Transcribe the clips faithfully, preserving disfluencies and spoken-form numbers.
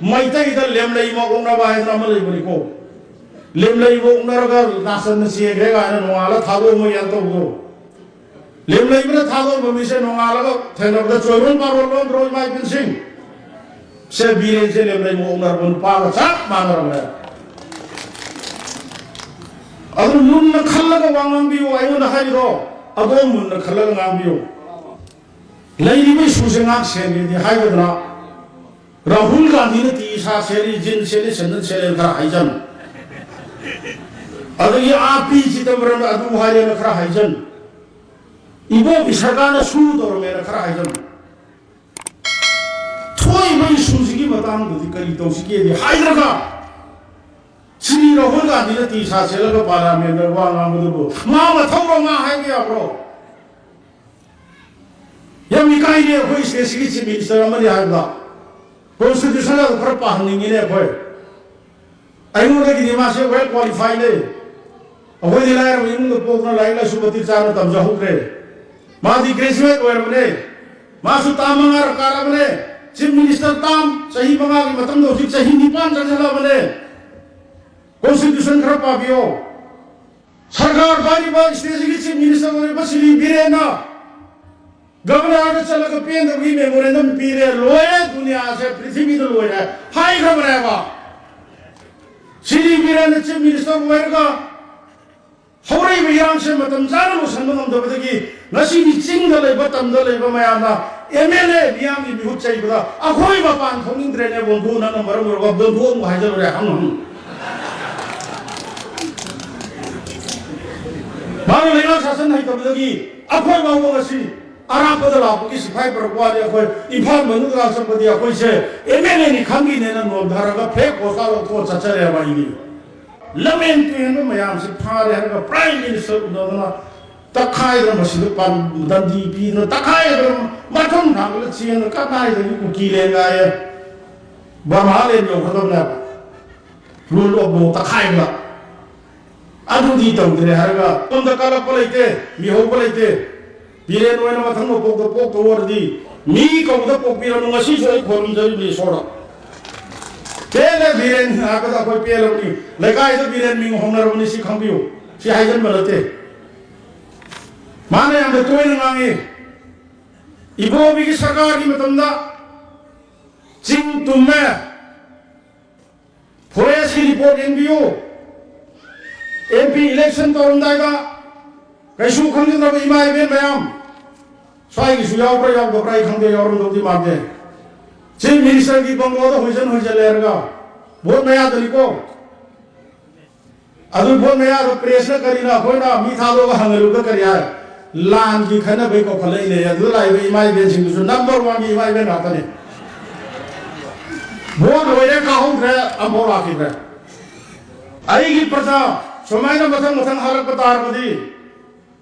ꯃꯩꯇꯩꯗ ꯂꯦꯝꯂꯩ ꯑꯃ ꯑꯣꯛꯅꯕ ꯍꯥꯏꯗꯅ ꯑꯃ ꯂꯩꯕꯅꯤꯀꯣ꯫ ꯂꯦꯝꯂꯩꯕꯨ ꯑꯣꯛꯅꯔꯒ ꯅꯥꯆꯟꯅ ꯆꯦꯟꯈ꯭ꯔꯦ ꯀꯥꯏꯅ ꯅꯣꯡꯉꯥꯜꯂ ꯊꯥꯗꯣꯛꯑꯝꯃꯣꯏ ꯀꯥꯏꯅ ꯇꯧꯕꯗꯣ꯫ ꯂꯦꯝꯂꯩꯕꯅ ꯊꯥꯗꯣꯛꯑꯝꯕ ꯃꯤꯁꯦ ꯅꯣꯡꯉꯥꯜꯂꯒ ꯊꯦꯡꯅꯕꯗ ꯆꯣꯏꯔꯣꯟ ꯄꯥꯔꯣꯟ ꯂꯣꯟꯗ꯭ꯔꯣ, ꯏꯃꯥ ꯏꯕꯦꯟꯁꯤꯡ? ꯁꯦ, ꯕꯤꯔꯦꯟꯁꯦ ꯂꯦꯝꯂꯩꯕꯨ ꯑꯣꯛꯅꯔꯕ ꯅꯨꯄꯥꯒ ꯆꯞ ꯃꯥꯟꯅꯔꯕꯅꯦ꯫ ꯑꯗꯨ ꯃꯨꯟꯅ ꯈꯜꯂꯒ ꯋꯥ ꯉꯥꯡꯕꯤꯌꯨ꯫ ꯑꯩꯉꯣꯟꯗ ꯍꯥꯏꯔꯤꯗꯣ ꯑꯗꯣꯝ ꯃꯨꯟꯅ ꯈꯜꯂꯒ ꯉꯥꯡꯕꯤꯌꯨ꯫ ꯂꯩꯔꯤꯕ ꯏꯁꯨꯁꯦ ꯉꯥꯛ ꯁꯦꯟꯒꯦꯗꯤ ꯍꯥꯏꯒꯗ꯭ꯔꯥ? ꯔꯥꯍꯨꯜ ꯒꯥꯟꯙꯤꯅ ꯇꯤ ꯁꯥꯔꯠ ꯁꯦꯠꯂꯤ, ꯖꯤꯟꯁ ꯁꯦꯠꯂꯤ, ꯁꯦꯟꯗꯜ ꯁꯦꯠꯂꯦꯅ ꯈꯔ ꯍꯥꯏꯖꯟ꯫ ꯑꯗꯒꯤ ꯑꯥ ꯄꯤ ꯆꯤꯗꯝꯕꯔꯝꯅ ꯑꯗꯨ ꯍꯥꯏꯔꯦꯅ ꯈꯔ ꯍꯥꯏꯖꯟ꯫ ꯏꯕꯣꯕꯤ ꯁꯔꯀꯥꯔꯅ ꯁꯨ ꯇꯧꯔꯝꯃꯦꯅ ꯈꯔ ꯍꯥꯏꯖꯟ꯫ ꯊꯣꯛꯏꯕ ꯏꯁꯨꯁꯤꯒꯤ ꯃꯇꯥꯡꯗꯗꯤ ꯀꯔꯤ ꯇꯧꯁꯤꯒꯦꯗꯤ ꯍꯥꯏꯗ꯭ꯔꯒ, ꯁ꯭ꯔꯤ ꯔꯥꯍꯨꯜ ꯒꯥꯟꯙꯤꯅ ꯇꯤ ꯁꯥꯔꯠ ꯁꯦꯠꯂꯒ ꯄꯥꯔꯂꯤꯌꯥꯃꯦꯟꯗ ꯋꯥ ꯉꯥꯡꯕꯗꯨꯕꯨ ꯃꯥ ꯃꯊꯧꯔꯣ, ꯃꯥ ꯍꯥꯏꯕ ꯌꯥꯕ꯭ꯔꯣ? ꯌꯥꯝ ꯏꯀꯥꯏꯅꯦ ꯑꯩꯈꯣꯏ ꯁ꯭ꯇꯦꯠꯁꯤꯒꯤ ꯆꯤꯐ ꯃꯤꯅꯤꯁꯇꯔ ꯑꯃꯅꯤ ꯍꯥꯏꯕꯗ꯫ ꯀꯣꯟꯁꯇꯤꯇ꯭ꯌꯨꯁꯟ ꯑꯗꯨ ꯈꯔ ꯄꯥꯍꯟꯅꯤꯡꯉꯤꯅꯦ ꯑꯩꯈꯣꯏ꯫ ꯑꯩꯉꯣꯟꯗꯒꯤꯗꯤ ꯃꯥꯁꯦ ꯋꯦꯜ ꯀ꯭ꯋꯥꯂꯤꯐꯥꯏꯅꯦ꯫ ꯑꯩꯈꯣꯏꯗꯤ ꯂꯥꯏꯔꯕ ꯏꯃꯨꯡꯗ ꯄꯣꯛꯇꯅ ꯂꯥꯏꯔꯤꯛ ꯂꯥꯏꯁꯨ ꯃꯇꯤꯛ ꯆꯥꯅ ꯇꯝꯖꯍꯧꯗ꯭ꯔꯦ꯫ ꯃꯥꯗꯤ ꯒ꯭ꯔꯦꯖꯨꯋꯦꯠ ꯑꯣꯏꯔꯕꯅꯦ꯫ ꯃꯥꯁꯨ ꯇꯥꯝ ꯃꯉꯥꯔꯛ ꯀꯥꯔꯕꯅꯦ꯫ ꯆꯤꯐ ꯃꯤꯅꯤꯁꯇꯔ ꯇꯥꯝ ꯆꯍꯤ ꯃꯉꯥꯒꯤ ꯃꯇꯝꯗ ꯍꯧꯖꯤꯛ ꯆꯍꯤ ꯅꯤꯄꯥꯟ ꯆꯪꯁꯤꯜꯂꯛꯑꯕꯅꯦ꯫ ꯀꯣꯟꯁꯇꯤꯇ꯭ꯌꯨꯁꯟ ꯈꯔ ꯄꯥꯕꯤꯌꯣ꯫ ꯁꯔꯀꯥꯔ ꯄꯥꯏꯔꯤꯕ ꯁ꯭ꯇꯦꯠꯁꯤꯒꯤ ꯆꯤꯐ ꯃꯤꯅꯤꯁꯇꯔ ꯑꯣꯏꯔꯤꯕ ꯁ꯭ꯔꯤ ꯕꯤꯔꯦꯟꯅ ꯒꯕꯔꯅꯔꯗ ꯆꯠꯂꯒ ꯄꯦꯟꯗꯕꯒꯤ ꯃꯦꯃꯣꯔꯦꯟꯗꯝ ꯄꯤꯔꯦ꯫ ꯂꯣꯏꯔꯦ, ꯗꯨꯅꯤꯌꯥꯁꯦ, ꯄ꯭ꯔꯤꯊꯤꯕꯤꯗ ꯂꯣꯏꯔꯦ ꯍꯥꯏꯈ꯭ꯔꯕꯅꯦꯕ꯫ ꯁ꯭ꯔꯤ ꯕꯤꯔꯦꯟꯅ ꯆꯤꯐ ꯃꯤꯅꯤꯁꯇꯔ ꯑꯣꯏꯔꯒ ꯍꯧꯔꯛꯏꯕ ꯏꯔꯥꯡꯁꯦ ꯃꯇꯝ ꯆꯥꯅ ꯂꯣꯏꯁꯤꯟꯕ ꯉꯝꯗꯕꯗꯒꯤ ꯉꯁꯤꯗꯤ ꯆꯤꯡꯗ ꯂꯩꯕ, ꯇꯝꯗ ꯂꯩꯕ ꯃꯌꯥꯝꯅ ꯑꯦꯝ ꯑꯦꯜ ꯑꯦ ꯃꯤꯌꯥꯝꯒꯤ ꯃꯤꯍꯨꯠ ꯆꯩꯕꯗ ꯑꯩꯈꯣꯏ ꯃꯄꯥꯟ ꯊꯣꯛꯅꯤꯡꯗ꯭ꯔꯦꯅꯦ꯫ ꯕꯣꯟꯗꯨ ꯅꯪꯅ ꯃꯔꯝ ꯑꯣꯏꯔꯒ ꯕꯣꯟꯗꯨ ꯑꯃꯨꯛ ꯍꯥꯏꯖꯜꯂꯨꯔꯦ, ꯍꯪ ꯍꯪ꯫ ꯃꯥꯅ ꯂꯩꯉꯥꯛ ꯁꯥꯁꯟ ꯍꯩꯇꯕꯗꯒꯤ ꯑꯩꯈꯣꯏ ꯐꯥꯎꯕ ꯉꯁꯤ ꯑꯔꯥꯞꯄꯗ ꯂꯥꯛꯄꯒꯤ ꯁꯤꯐꯥꯏ ꯄꯨꯔꯛꯄ ꯋꯥꯅꯤ꯫ ꯑꯩꯈꯣꯏ ꯏꯝꯐꯥꯜ ꯃꯅꯨꯡꯗ ꯂꯥꯛꯆꯕꯗꯤ ꯑꯩꯈꯣꯏꯁꯦ ꯑꯦꯝ ꯑꯦꯜ ꯑꯦꯅꯤ ꯈꯪꯈꯤꯅꯦꯅ ꯅꯣꯟꯊꯔꯒ ꯐ꯭ꯂꯦꯛ ꯄꯣꯁꯇꯥ ꯂꯧꯊꯣꯛꯑ ꯆꯠꯆꯔꯦꯕ ꯑꯩꯗꯤ꯫ ꯂꯝꯍꯦꯟ ꯇꯨꯍꯦꯟꯕ ꯃꯌꯥꯝꯁꯤ ꯐꯥꯔꯦ ꯍꯥꯏꯔꯒ ꯄ꯭ꯔꯥꯏꯝ ꯃꯤꯅꯤꯁꯇꯔ ꯎꯅꯗꯅ ꯇꯛꯈꯥꯏꯗꯅ ꯃꯁꯤꯗ ꯄꯥꯟ-, ꯗꯟꯗꯤ ꯄꯤꯗꯅ ꯇꯛꯈꯥꯏꯗꯅ ꯃꯊꯨꯟ ꯊꯥꯡꯒꯠꯂ ꯆꯦꯟꯗꯅ ꯀꯗꯥꯏꯗꯒꯤ ꯀꯨꯀꯤ ꯂꯦꯟ ꯉꯥꯏꯌꯦ, ꯕꯔꯃꯥ ꯂꯦꯟ ꯌꯧꯒꯗꯕꯅꯦꯕ꯫ ꯔꯨꯜ ꯑꯣꯐ ꯂꯣ ꯇꯛꯈꯥꯏꯕꯗ꯫ ꯑꯗꯨꯗꯤ ꯇꯧꯗ꯭ꯔꯦ ꯍꯥꯏꯔꯒ ꯁꯣꯝꯗ ꯀꯜꯂꯛꯄ ꯂꯩꯇꯦ, ꯃꯤꯍꯧꯕ ꯂꯩꯇꯦ꯫ ꯕꯤꯔꯦꯟ ꯑꯣꯏꯅ ꯃꯊꯪ ꯃꯄꯣꯛꯇ ꯄꯣꯛꯇꯧ ꯑꯣꯏꯔꯗꯤ ꯃꯤ ꯀꯧꯕꯗ ꯄꯣꯛꯄꯤꯔꯅꯨ꯫ ꯉꯁꯤꯁꯨ ꯑꯩ ꯈꯣꯏꯔꯨꯝꯖꯔꯤꯕꯅꯤ ꯏꯁꯣꯔꯗ꯫ ꯄꯦꯜꯂꯦ ꯕꯤꯔꯦꯟ ꯍꯥꯏꯕꯗ ꯑꯩꯈꯣꯏ ꯄꯦꯜꯂꯕꯅꯤ꯫ ꯂꯩꯀꯥꯏꯗ ꯕꯤꯔꯦꯟ ꯃꯤꯡ ꯍꯣꯡꯅꯔꯕꯅꯤ, ꯁꯤ ꯈꯪꯕꯤꯌꯨ꯫ ꯁꯤ ꯍꯥꯏꯖꯟꯕ ꯅꯠꯇꯦ꯫ ꯃꯥꯅ ꯌꯥꯝꯅ ꯇꯣꯏꯅ ꯉꯥꯡꯉꯤ, "ꯏꯕꯣꯕꯤꯒꯤ ꯁꯔꯀꯥꯔꯒꯤ ꯃꯇꯝꯗ ꯆꯤꯡ ꯇꯨꯝꯃꯦ, ꯐꯣꯔꯦꯁꯀꯤ ꯔꯤꯄꯣꯔꯠ ꯌꯦꯡꯕꯤꯌꯨ, ꯑꯦꯝ ꯄꯤ ꯏꯂꯦꯛꯁꯟ ꯇꯧꯔꯝꯗꯥꯏꯗ ꯀꯩꯁꯨ ꯈꯪꯖꯗꯕ ꯏꯃꯥ ꯏꯕꯦꯟ ꯃꯌꯥꯝ, ꯁ꯭ꯋꯥꯏꯒꯤꯁꯨ ꯌꯥꯎꯕ꯭ꯔꯥ ꯌꯥꯎꯗꯕ꯭ꯔꯥ ꯑꯩ ꯈꯪꯗꯦ, ꯌꯥꯎꯔꯝꯗꯧꯗꯤ ꯃꯥꯟꯗꯦ꯫ ꯆꯤꯐ ꯃꯤꯅꯤꯁꯇꯔꯒꯤ ꯕꯪꯒ꯭ꯂꯣꯗ ꯍꯣꯏꯖꯟ ꯍꯣꯏꯖꯟ ꯂꯩꯔꯒ ꯚꯣꯠ ꯃꯌꯥꯗꯅꯤꯀꯣ꯫ ꯑꯗꯨ ꯚꯣꯠ ꯃꯌꯥꯗ ꯄ꯭ꯔꯦꯁꯅ ꯀꯔꯤꯅ ꯑꯩꯈꯣꯏꯅ ꯃꯤ ꯊꯥꯗꯣꯛꯑꯒ ꯍꯪꯍꯜꯂꯨꯕꯗ ꯀꯔꯤ ꯍꯥꯏ? ꯂꯥꯟꯒꯤ ꯈꯟꯅꯕꯩ ꯀꯧꯈꯠꯂꯛꯏꯅꯦ꯫ ꯑꯗꯨꯗ ꯂꯥꯛꯏꯕ ꯏꯃꯥ ꯏꯕꯦꯟꯁꯤꯡꯗꯨꯁꯨ ꯅꯝꯕꯔ ꯋꯥꯟꯒꯤ ꯏꯃꯥ ꯏꯕꯦꯟ ꯉꯥꯛꯇꯅꯤ꯫ ꯚꯣꯠ ꯂꯣꯏꯔꯦ, ꯀꯥꯍꯧꯗ꯭ꯔꯦ, ꯑꯝꯐꯥꯎ ꯂꯥꯛꯈꯤꯗ꯭ꯔꯦ꯫ ꯑꯩꯒꯤ ꯄ꯭ꯔꯖꯥ ꯁꯨꯃꯥꯏꯅ ꯃꯊꯪ ꯃꯊꯪ ꯍꯜꯂꯛꯄ ꯇꯥꯔꯒꯗꯤ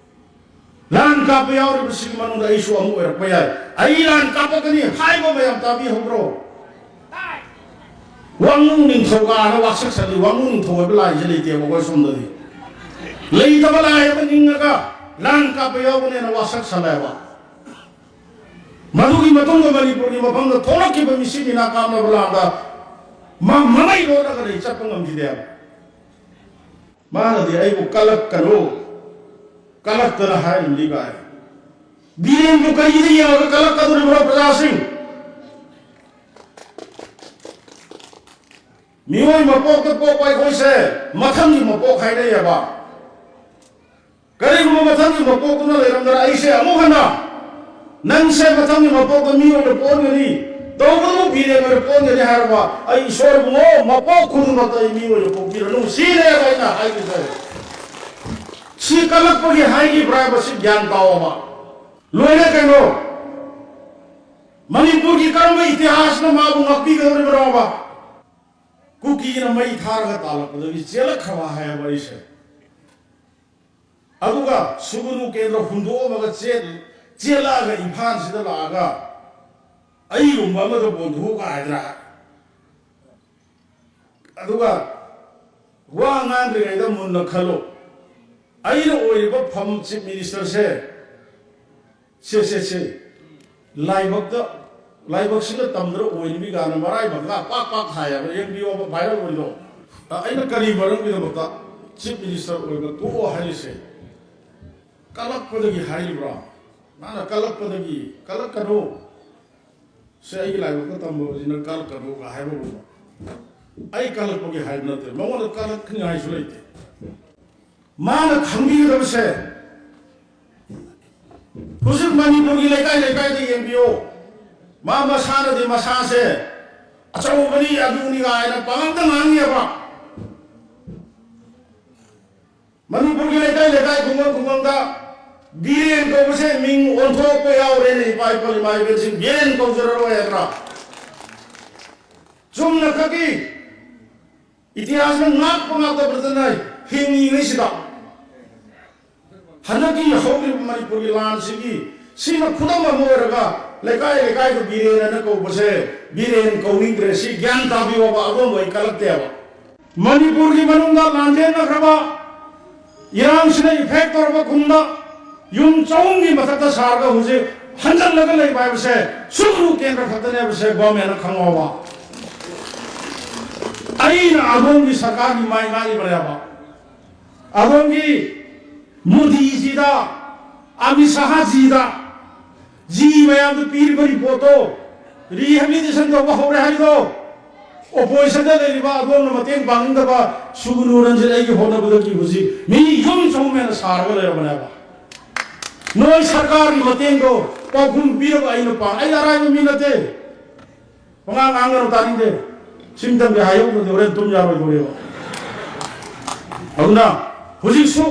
ꯂꯥꯟ ꯀꯥꯞꯄ ꯌꯥꯎꯔꯤꯕꯁꯤꯒꯤ ꯃꯅꯨꯡꯗ ꯑꯩꯁꯨ ꯑꯃ ꯑꯣꯏꯔꯛꯄ ꯌꯥꯏ꯫ ꯑꯩ ꯂꯥꯟ ꯀꯥꯞꯄꯛꯀꯅꯤ ꯍꯥꯏꯕ ꯃꯌꯥꯝ ꯇꯥꯕꯤꯍꯧꯕ꯭ꯔꯣ? ꯋꯥꯉꯨ ꯅꯤꯡꯊꯧ ꯀꯥꯅ ꯋꯥꯁꯛ ꯁꯜꯂꯤ꯫ ꯋꯥꯉꯨ ꯅꯤꯡꯊꯧ ꯍꯥꯏꯕ ꯂꯥꯏꯁꯦ ꯂꯩꯇꯦꯕ ꯑꯩꯈꯣꯏ ꯁꯣꯝꯗꯗꯤ꯫ ꯂꯩꯇꯕ ꯂꯥꯏ ꯑꯃ ꯅꯤꯡꯉꯒ ꯂꯥꯟ ꯀꯥꯞꯄ ꯌꯥꯎꯒꯅꯦꯅ ꯋꯥꯁꯛ ꯁꯜꯂꯦꯕ꯫ ꯃꯗꯨꯒꯤ ꯃꯇꯨꯡꯗ ꯃꯅꯤꯄꯨꯔꯒꯤ ꯃꯐꯝꯗ ꯊꯣꯛꯂꯛꯈꯤꯕ ꯃꯤꯁꯤ ꯃꯤꯅꯥ ꯀꯥꯞꯅꯕ ꯂꯥꯟꯗ ꯃ-, ꯃꯃꯩ ꯂꯣꯠꯂꯒ ꯂꯩ, ꯆꯠꯄ ꯉꯝꯈꯤꯗꯦꯕ꯫ ꯃꯥꯅꯗꯤ ꯑꯩꯕꯨ "ꯀꯂꯛꯀꯅꯨ, ꯀꯂꯛꯇꯅ" ꯍꯥꯏꯔꯤꯕꯅꯤ ꯀꯥꯏ꯫ ꯕꯤꯔꯦꯟꯕꯨ ꯀꯔꯤꯗ ꯌꯦꯡꯉꯒ ꯀꯂꯛꯀꯗꯧꯔꯤꯕꯅꯣ ꯄ꯭ꯔꯖꯥꯁꯤꯡ? ꯃꯤꯑꯣꯏ ꯃꯄꯣꯛꯇ ꯄꯣꯛꯄ ꯑꯩꯈꯣꯏꯁꯦ ꯃꯊꯪꯒꯤ ꯃꯄꯣꯛ ꯍꯥꯏꯅꯩꯌꯦꯕ꯫ ꯀꯔꯤꯒꯨꯝꯕ ꯃꯊꯪꯒꯤ ꯃꯄꯣꯛꯇꯨꯅ ꯂꯩꯔꯝꯗꯅ ꯑꯩꯁꯦ ꯑꯃꯨꯛ ꯍꯟꯅ "ꯅꯪꯁꯦ ꯃꯊꯪꯒꯤ ꯃꯄꯣꯛꯇ ꯃꯤ ꯑꯣꯏꯅ ꯄꯣꯛꯍꯟꯒꯅꯤ, ꯇꯧꯕꯇꯕꯨ ꯕꯤꯔꯦꯟ ꯑꯣꯏꯅ ꯄꯣꯛꯍꯟꯒꯅꯤ" ꯍꯥꯏꯔꯕ, ꯑꯩ ꯏꯁꯣꯔ ꯏꯕꯨꯡꯉꯣ, ꯃꯄꯣꯛ ꯈꯨꯗꯤꯡꯃꯛꯇ ꯑꯩ ꯃꯤ ꯑꯣꯏꯅ ꯄꯣꯛꯄꯤꯔꯅꯨ, ꯁꯤꯅꯦꯕ ꯑꯩꯅ ꯍꯥꯏꯔꯤꯁꯦ꯫ ꯁꯤ ꯀꯜꯂꯛꯄꯒꯤ ꯍꯥꯏꯈꯤꯕ꯭ꯔꯥ ꯍꯥꯏꯕꯁꯤ ꯒ꯭ꯌꯥꯟ ꯇꯥꯎꯑꯕ꯫ ꯂꯣꯏꯔꯦ ꯀꯩꯅꯣ꯫ ꯃꯅꯤꯄꯨꯔꯒꯤ ꯀꯔꯝꯕ ꯏꯇꯤꯍꯥꯁꯅ ꯃꯥꯕꯨ ꯉꯥꯛꯄꯤꯒꯗꯧꯔꯤꯕꯅꯣꯕ? ꯀꯨꯀꯤꯅ ꯃꯩ ꯊꯥꯔꯒ ꯇꯥꯜꯂꯛꯄꯗꯒꯤ ꯆꯦꯜꯂꯛꯈ꯭ꯔꯕ ꯍꯥꯏꯌꯦꯕ ꯑꯩꯁꯦ꯫ ꯑꯗꯨꯒ ꯁꯨꯒꯨꯅꯨ ꯀꯦꯟꯗ꯭ꯔ ꯍꯨꯟꯗꯣꯛꯑꯝꯃꯒ ꯆꯦꯟ-, ꯆꯦꯜꯂꯛꯑꯒ ꯏꯝꯐꯥꯜꯁꯤꯗ ꯂꯥꯛꯑꯒ ꯑꯩꯒꯨꯝꯕ ꯑꯃꯗ ꯕꯣꯟꯗꯨ ꯀꯥꯏꯗ꯭ꯔꯥ? ꯑꯗꯨꯒ ꯋꯥ ꯉꯥꯡꯗ꯭ꯔꯤꯉꯩꯗ ꯃꯨꯟꯅ ꯈꯜꯂꯨ꯫ ꯑꯩꯅ ꯑꯣꯏꯔꯤꯕ ꯐꯝ ꯆꯤꯐ ꯃꯤꯅꯤꯁꯇꯔꯁꯦ, ꯁꯦ, ꯁꯦ, ꯁꯦ, ꯂꯥꯏꯕꯛꯇ ꯂꯥꯏꯕꯛꯁꯤꯅ ꯇꯝꯗ꯭ꯔ ꯑꯣꯏꯅꯕꯤ ꯀꯥꯏꯅ ꯃꯔꯥꯏꯕꯛ ꯉꯥ ꯄꯥꯛ ꯄꯥꯛ ꯊꯥꯏ ꯍꯥꯏꯕ ꯑꯦꯝ ꯕꯤ ꯑꯣ ꯚꯥꯏꯔꯦꯜ ꯑꯣꯏꯔꯤꯗꯣ꯫ ꯑ, ꯑꯩꯅ ꯀꯔꯤ ꯃꯔꯝꯒꯤꯗꯃꯛꯇ ꯆꯤꯐ ꯃꯤꯅꯤꯁꯇꯔ ꯑꯣꯏꯕ ꯇꯣꯛꯑꯣ ꯍꯥꯏꯔꯤꯁꯦ? ꯀꯜꯂꯛꯄꯗꯒꯤ ꯍꯥꯏꯔꯤꯕ꯭ꯔꯥ? ꯃꯥꯅ ꯀꯜꯂꯛꯄꯗꯒꯤ, "ꯀꯜꯂꯛꯀꯅꯨ, ꯁꯦ ꯑꯩꯒꯤ ꯂꯥꯏꯕꯛꯇ ꯇꯝꯕꯁꯤꯅ ꯀꯜꯂꯛꯀꯅꯨꯒ" ꯍꯥꯏꯕꯒꯨꯝꯕ꯫ ꯑꯩ ꯀꯜꯂꯛꯄꯒꯤ ꯍꯥꯏꯕ ꯅꯠꯇꯦ, ꯃꯉꯣꯟꯗ ꯀꯜꯂꯛꯅꯤꯡꯉꯥꯏꯁꯨ ꯂꯩꯇꯦ꯫ ꯃꯥꯅ ꯈꯪꯕꯤꯒꯗꯕꯁꯦ, ꯍꯧꯖꯤꯛ ꯃꯅꯤꯄꯨꯔꯒꯤ ꯂꯩꯀꯥꯏ ꯂꯩꯀꯥꯏꯗ ꯌꯦꯡꯕꯤꯌꯨ, ꯃꯥ ꯃꯁꯥꯅꯗꯤ ꯃꯁꯥꯁꯦ ꯑꯆꯧꯕꯅꯤ, ꯑꯗꯨꯅꯤ ꯀꯥꯏꯅ ꯄꯪꯉꯥꯡꯗ ꯉꯥꯡꯉꯦꯕ꯫ ꯃꯅꯤꯄꯨꯔꯒꯤ ꯂꯩꯀꯥꯏ ꯂꯩꯀꯥꯏ, ꯈꯨꯡꯒꯪ ꯈꯨꯡꯒꯪꯗ ꯕꯤꯔꯦꯟ ꯀꯧꯕꯁꯦ ꯃꯤꯡ ꯑꯣꯟꯊꯣꯛꯄ ꯌꯥꯎꯔꯦꯅꯦ꯫ ꯏꯄꯥ ꯏꯄꯨ ꯏꯃꯥ ꯏꯕꯦꯟꯁꯤꯡ, ꯕꯤꯔꯦꯟ ꯀꯧꯖꯔꯔꯣꯏ ꯍꯥꯏꯕ꯭ꯔꯥ? ꯆꯨꯝꯅ ꯈꯛꯀꯤ ꯏꯇꯤꯍꯥꯁꯅ ꯉꯥꯛꯄ ꯉꯥꯛꯇꯕꯗꯅ ꯍꯤꯡꯉꯤꯉꯩꯁꯤꯗ, ꯍꯟꯗꯛꯀꯤ ꯍꯧꯔꯤꯕ ꯃꯅꯤꯄꯨꯔꯒꯤ ꯂꯥꯟꯁꯤꯒꯤ, ꯁꯤꯅ ꯈꯨꯗꯝ ꯑꯃ ꯑꯣꯏꯔꯒ, ꯂꯩꯀꯥꯏ ꯂꯩꯀꯥꯏꯗ ꯕꯤꯔꯦꯟ ꯑꯅ ꯀꯧꯕꯁꯦ, ꯕꯤꯔꯦꯟ ꯀꯧꯅꯤꯡꯗ꯭ꯔꯦ꯫ ꯁꯤ ꯒ꯭ꯌꯥꯟ ꯇꯥꯕꯤꯌꯣꯕ, ꯑꯗꯣꯝꯕꯨ ꯑꯩ ꯀꯜꯂꯛꯇꯦꯕ꯫ ꯃꯅꯤꯄꯨꯔꯒꯤ ꯃꯅꯨꯡꯗ ꯂꯥꯟꯖꯦꯟꯅꯈ꯭ꯔꯕ, ꯏꯔꯥꯡꯁꯤꯅ ꯏꯐꯦꯛ ꯇꯧꯔꯕ ꯈꯨꯟꯗ ꯌꯨꯝ ꯆꯍꯨꯝꯒꯤ ꯃꯊꯛꯇ ꯁꯥꯔꯒ ꯍꯧꯖꯤꯛ ꯍꯟꯖꯜꯂꯒ ꯂꯩꯕ ꯍꯥꯏꯕꯁꯦ ꯁꯨꯒꯅꯨ ꯀꯦꯟꯗ꯭ꯔ ꯈꯛꯇꯅꯦ ꯍꯥꯏꯕꯁꯦ ꯒꯣꯔꯃꯦꯟꯅ ꯈꯪꯍꯧꯕ꯫ ꯑꯩꯅ ꯑꯗꯣꯝꯒꯤ ꯁꯔꯀꯥꯔꯒꯤ ꯃꯥꯏ ꯉꯥꯛꯏꯕꯅꯦꯕ꯫ ꯑꯗꯣꯝꯒꯤ ꯃꯣꯗꯤꯖꯤꯗ, ꯑꯃꯤꯠ ꯁꯥꯍꯖꯤꯗ, ꯖꯤ ꯃꯌꯥꯝꯗ ꯄꯤꯔꯤꯕ ꯔꯤꯄꯣꯔꯠꯇꯣ, ꯔꯤꯍꯦꯕꯤꯂꯤꯇꯦꯁꯟ ꯇꯧꯕ ꯍꯧꯔꯦ ꯍꯥꯏꯗꯣ, ꯑꯣꯄꯣꯖꯤꯁꯟꯗ ꯂꯩꯔꯤꯕ ꯑꯗꯣꯝꯅ ꯃꯇꯦꯡ ꯄꯥꯡꯅꯤꯡꯗꯕ ꯁꯨꯒꯅꯨ ꯔꯟꯖꯤꯠ ꯑꯩꯒꯤ ꯍꯣꯠꯅꯕꯗꯒꯤ ꯍꯧꯖꯤꯛ ꯃꯤ ꯌꯨꯝ ꯆꯍꯨꯝ ꯍꯦꯟꯅ ꯁꯥꯔꯒ ꯂꯩꯔꯕꯅꯦꯕ꯫ ꯅꯣꯏ ꯁꯔꯀꯥꯔꯒꯤ ꯃꯇꯦꯡꯗꯣ ꯄꯥꯎꯈꯨꯝ ꯄꯤꯔꯒ ꯑꯩꯅ ꯄꯥꯡ-, ꯑꯩ ꯑꯔꯥꯏꯕ ꯃꯤ ꯅꯠꯇꯦ꯫ ꯄꯉꯥꯡ ꯉꯥꯡꯒꯅꯨ, ꯇꯥꯅꯤꯡꯗꯦ꯫ ꯁꯤꯝꯇꯪꯗꯤ ꯍꯥꯏꯍꯧꯗ꯭ꯔꯗꯤ ꯍꯣꯔꯦꯟ ꯇꯨꯝ ꯌꯥꯔꯣꯏꯗꯧꯔꯦꯕ꯫ ꯑꯗꯨꯅ ꯍꯧꯖꯤꯛꯁꯨ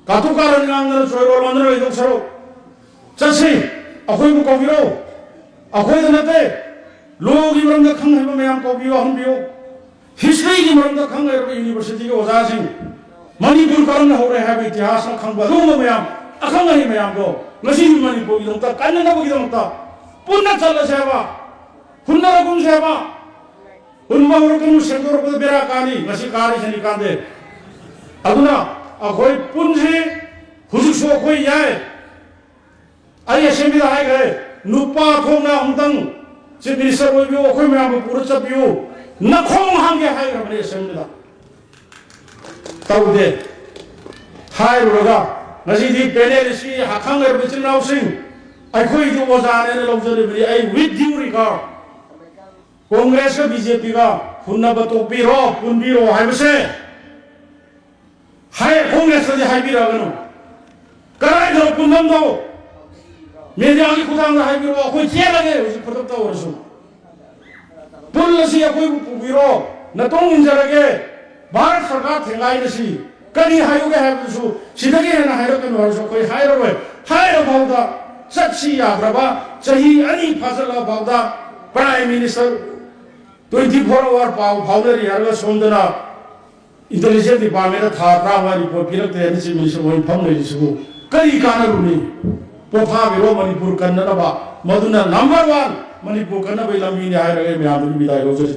ꯀꯥꯇꯨ ꯀꯥꯔꯟ ꯉꯥꯡꯗꯅ ꯆꯣꯏꯔꯣꯜ ꯑꯣꯟꯗꯅ ꯂꯩꯗꯧ ꯁꯔꯨꯛ, ꯆꯠꯁꯤ, ꯑꯩꯈꯣꯏꯕꯨ ꯀꯧꯕꯤꯔꯛꯎ, ꯑꯩꯈꯣꯏꯗ ꯅꯠꯇꯦ, ꯂꯣꯒꯤ ꯃꯔꯝꯗ ꯈꯪ ꯍꯩꯕ ꯃꯌꯥꯝ ꯀꯧꯕꯤꯌꯨ, ꯍꯪꯕꯤꯌꯨ, ꯍꯤꯁꯇ꯭ꯔꯤꯒꯤ ꯃꯔꯝꯗ ꯈꯪ ꯍꯩꯔꯕ ꯌꯨꯅꯤꯚꯔꯁꯤꯇꯤꯒꯤ ꯑꯣꯖꯥꯁꯤꯡ, ꯃꯅꯤꯄꯨꯔ ꯀꯔꯝꯅ ꯍꯧꯔꯦ ꯍꯥꯏꯕ ꯏꯇꯤꯍꯥꯁ ꯈꯪꯕ ꯑꯗꯨꯒꯨꯝꯕ ꯃꯌꯥꯝ, ꯑꯈꯪ ꯑꯍꯩ ꯃꯌꯥꯝꯗꯣ ꯉꯁꯤꯗꯤ ꯃꯅꯤꯄꯨꯔꯒꯤꯗꯃꯛꯇ ꯀꯟꯅꯅꯕꯒꯤꯗꯃꯛꯇ ꯄꯨꯟꯅ ꯆꯠꯂꯁꯦ ꯍꯥꯏꯕ, ꯍꯨꯟꯅꯔꯒꯨꯝꯁꯦ ꯍꯥꯏꯕ꯫ ꯍꯨꯟꯕ ꯍꯧꯔꯛꯀꯅꯨ, ꯁꯦꯡꯗꯣꯔꯛꯄꯗ ꯕꯦꯔꯥ ꯀꯥꯅꯤ, ꯉꯁꯤ ꯀꯥꯔꯤꯁꯤꯅꯤ ꯀꯥꯟꯗꯦ꯫ ꯑꯗꯨꯅ ꯑꯩꯈꯣꯏ ꯄꯨꯟꯁꯤ, ꯍꯧꯖꯤꯛꯁꯨ ꯑꯩꯈꯣꯏ ꯌꯥꯏ꯫ ꯑꯩ ꯑꯦꯁꯦꯝꯕ꯭ꯂꯤꯗ ꯍꯥꯏꯈ꯭ꯔꯦ, ꯅꯨꯄꯥ ꯊꯣꯛꯅ ꯑꯃꯨꯛꯇꯪ Chief Minister ꯑꯣꯏꯕꯤꯌꯨ, ꯑꯩꯈꯣꯏ ꯃꯌꯥꯝꯕꯨ ꯄꯨꯔ ꯆꯠꯄꯤꯌꯨ, ꯅꯈꯣꯡ ꯍꯥꯡꯒꯦ ꯍꯥꯏꯈ꯭ꯔꯕꯅꯤ Assembly ꯗ꯫ ꯇꯧꯗꯦ꯫ ꯍꯥꯏꯔꯨꯔꯒ ꯉꯁꯤꯗꯤ panelist ꯀꯤ ꯍꯛꯈꯪ ꯂꯩꯔꯕ ꯏꯆꯤꯜ ꯏꯅꯥꯎꯁꯤꯡ, ꯑꯩꯈꯣꯏꯗꯤ ꯑꯣꯖꯥꯅꯦꯅ ꯂꯧꯖꯔꯤꯕꯅꯤ꯫ ꯑꯩ with due regard Congress ꯀ B J P ꯒ ꯍꯨꯟꯅꯕ ꯇꯣꯛꯄꯤꯔꯣ, ꯄꯨꯟꯕꯤꯔꯣ ꯍꯥꯏꯕꯁꯦ ꯍꯥꯏ, Congress ꯇꯗꯤ ꯍꯥꯏꯕꯤꯔꯛꯑꯒꯅꯨ꯫ ꯀꯗꯥꯏꯗꯅꯣ ꯄꯨꯟꯐꯝꯗꯣ? Media ꯒꯤ ꯈꯨꯠꯊꯥꯡꯗ ꯍꯥꯏꯕꯤꯔꯛꯑꯣ, ꯑꯩꯈꯣꯏ ꯆꯦꯜꯂꯒꯦ ꯍꯧꯖꯤꯛ ꯈꯨꯗꯛꯇ ꯑꯣꯏꯔꯁꯨ꯫ ꯄꯨꯜꯂꯁꯤ, ꯑꯩꯈꯣꯏꯕꯨ ꯄꯨꯕꯤꯔꯣ, ꯅꯇꯨꯡ ꯏꯟꯖꯔꯒꯦ꯫ ꯚꯥꯔꯠ ꯁꯔꯀꯥꯔ ꯊꯦꯡꯒꯥꯏꯅꯁꯤ꯫ ꯀꯔꯤ ꯍꯥꯏꯌꯨꯒꯦ ꯍꯥꯏꯕꯗꯨꯁꯨ ꯁꯤꯗꯒꯤ ꯍꯦꯟꯅ ꯍꯥꯏꯔꯛꯀꯅꯨ ꯍꯥꯏꯔꯁꯨ ꯑꯩꯈꯣꯏ ꯍꯥꯏꯔꯔꯣꯏ꯫ ꯍꯥꯏꯔ ꯐꯥꯎꯗ ꯆꯠꯁꯤ ꯌꯥꯗ꯭ꯔꯕ ꯆꯍꯤ ꯑꯅꯤ ꯐꯥꯖꯤꯜꯂ ꯐꯥꯎꯗ Prime Minister twenty four hour ꯄꯥꯎ ꯐꯥꯎꯅꯔꯤ ꯍꯥꯏꯔꯒ ꯁꯣꯝꯗꯅ Intelligence Department ꯗ ꯊꯥ ꯇꯔꯥꯃꯉꯥ report ꯄꯤꯔꯛꯇꯦ ꯍꯥꯏꯅ Chief Minister ꯑꯣꯏꯅ ꯐꯝ ꯂꯩꯔꯤꯁꯤꯕꯨ ꯀꯔꯤ ꯀꯥꯟꯅꯔꯨꯅꯤ? ꯄꯣꯊꯥꯕꯤꯔꯣ, ꯃꯅꯤꯄꯨꯔ ꯀꯟꯅꯅꯕ, ꯃꯗꯨꯅ number one ꯃꯅꯤꯄꯨꯔ ꯀꯟꯅꯕꯒꯤ ꯂꯝꯕꯤꯅꯤ ꯍꯥꯏꯔꯒ ꯑꯩ ꯃꯌꯥꯝꯗꯒꯤ ꯕꯤꯗꯥꯏ ꯂꯧꯖꯔꯤ꯫